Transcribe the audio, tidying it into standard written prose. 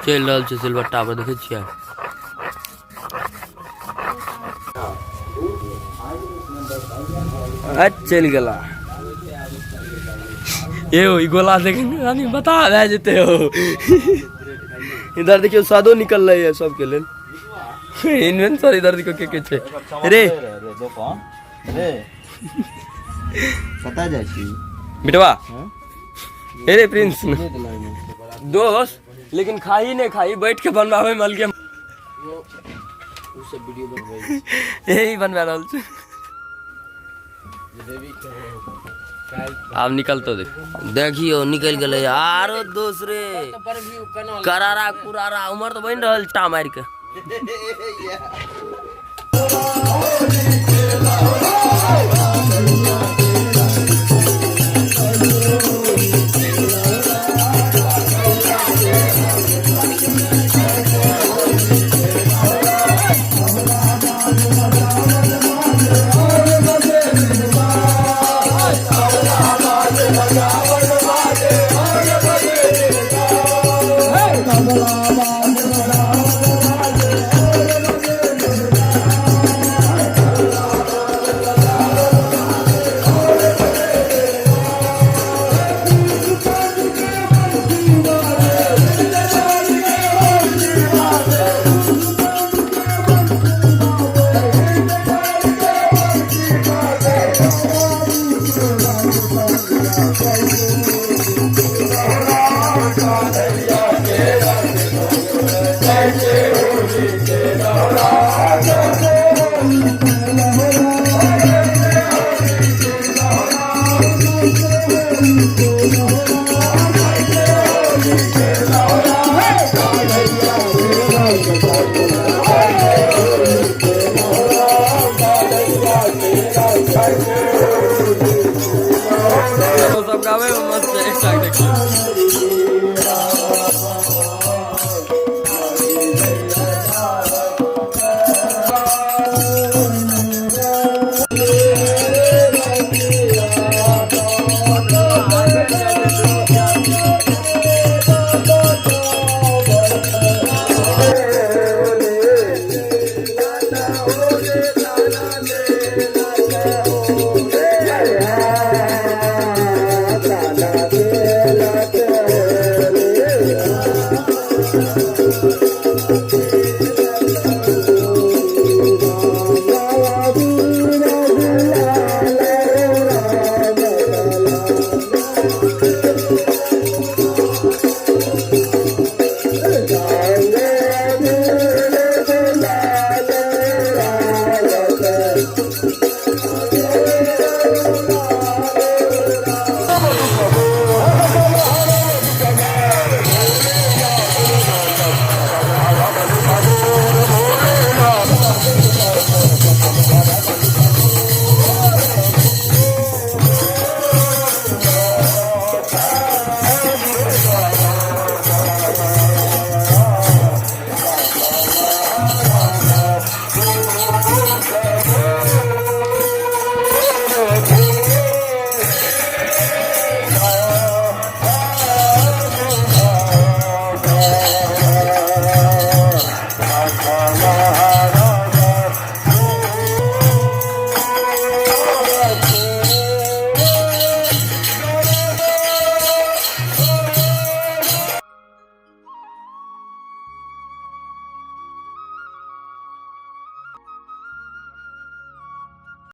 चलि रहल छै सिलबट्टा पर, देखै छियै। चलि गेला। ए ई गोला देख रानी बता भए जेतै हो। इधर देखियौ सादो निकल रही है सबके लेल। इन्वेंसर इधर देखियौ के के छै रे। रे कतऽ जाइ छी बिटवा? हे रे प्रिंस दोस्त, लेकिन खाही नहीं खाही, बैठ के बनवावे मल के यही बनवा रहल छै। आब निकलतो, देख, देखियो निकल गेलै। आरो दूसरे करारा कुरारा उमर तऽ बनि रहल टा मारि के। सब गावे में मस्त है, एक साथ देखिए।